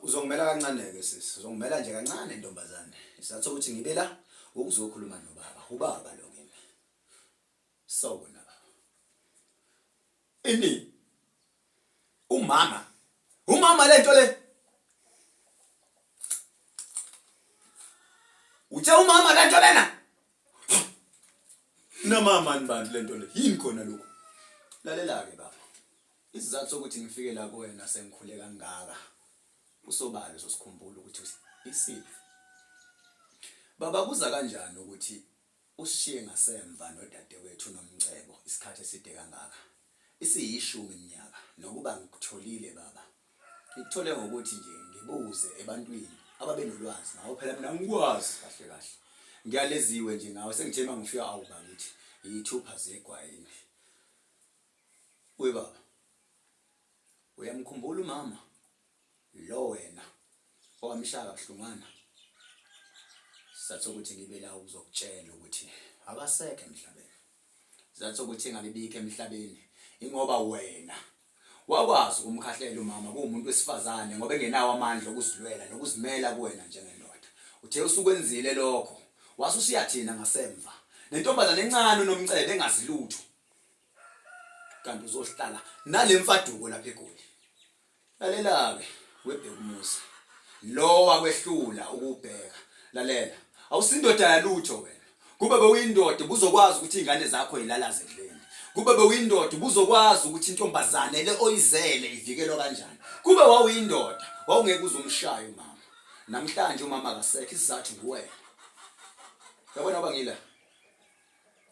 Uzongimela kancane ke sisi, uzongimela nje kancane ntombazane. Isizathu sokuthi ngibe la ukuzokhuluma nobaba, ubaba lo kimi. Sawubona baba. Ini? Umama. Umama lento le. Uthe umama lento lena? Namama ni bantu lento le. Yini khona lokho? Lalela ke baba. Isizathu sokuthi ngifike la kuwena sengikhule kangaka. Usobala uzosikhumbula ukuthi isiphi. Baba kuza kanjani ukuthi Usishiye ngasemva nodadewethu uNomcebo isikhathi eside kangaka. Isiyishumi iminyaka nokuba ngikutholile baba. Ngikuthole ngokuthi nje ngibuze ebantwini ababenolwazi ngawe phela mina angikwazi kahle kahle. Ngiyaleziwe nje ngawe sengithe uma ngifika awu bakithi yithupha zegwayini. We baba uyamkhumbula umama? Lo wena owamshaya kabuhlungwana sizathu sokuthi ngibe la ukuzokutshela ukuthi akasekho emhlabeni. Sizathu sokuthi engabibikho emhlabeni ingoba wena wakwazi ukumkhahlela umama kuwumuntu wesifazane ngoba engenawo amandla okuzilwela nokuzimela kuwena njengendoda. Uthe usukwenzile lokho wase usiyathina ngasemva nentombazane encane uNomcebo engazi lutho kanti uzohlala nale mfaduko lapha eGoli. Lalela-ke webhekumuzi lo wakwehlula ukubheka. Lalela, awusindoda yalutho wena. Kube bewuyindoda ubuzokwazi ukuthi izingane zakho yilalaze edleni. Kube bewuyindoda ubuzokwazi ukuthi intombazane le oyizele ivikelwa kanjani. Kube wawuyindoda wawungeke uze umshaye umama. Namhlanje umama akasekho isizathu nguwena. Yabona ngoba ngila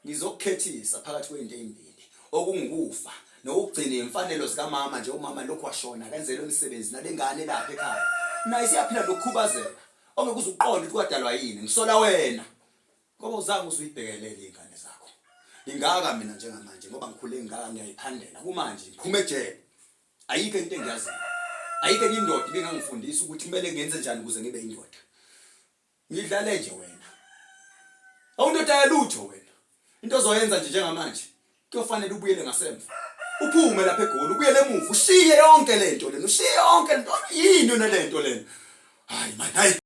Ngizokukhethisa phakathi kwezinto ezimbili, okungukufa nokugcina imfanelo zikamama nje. Umama lokhu washona akenzelwe umsebenzi nalengane lapha ekhaya naye siyaphila nokukhubazeka ongeke uze uqonde ukuthi kwadalwa yini. Ngisola wena ngoba uzange uze uyibhekelele iy'ngane zakho. Ngingaka mina njengamanje ngoba ngikhule ngingaka ngiyayiphandela kumanje ngiphume ejele ayikho into engiyaziyo ayikho enye indoda ibingangifundisa ukuthi kumele ngenze njani ukuze ngibe indoda. Ngidlale nje wena. Awundoda yalutho wena. Into ozoyenza nje njengamanje kuyofanele ubuyele ngasemva. Uphume lapha eGoli, ubuyele emuva, ushiye yonke lento lena, ushiye yonke lento. Yini yona lento lena? Hayi man, hayi.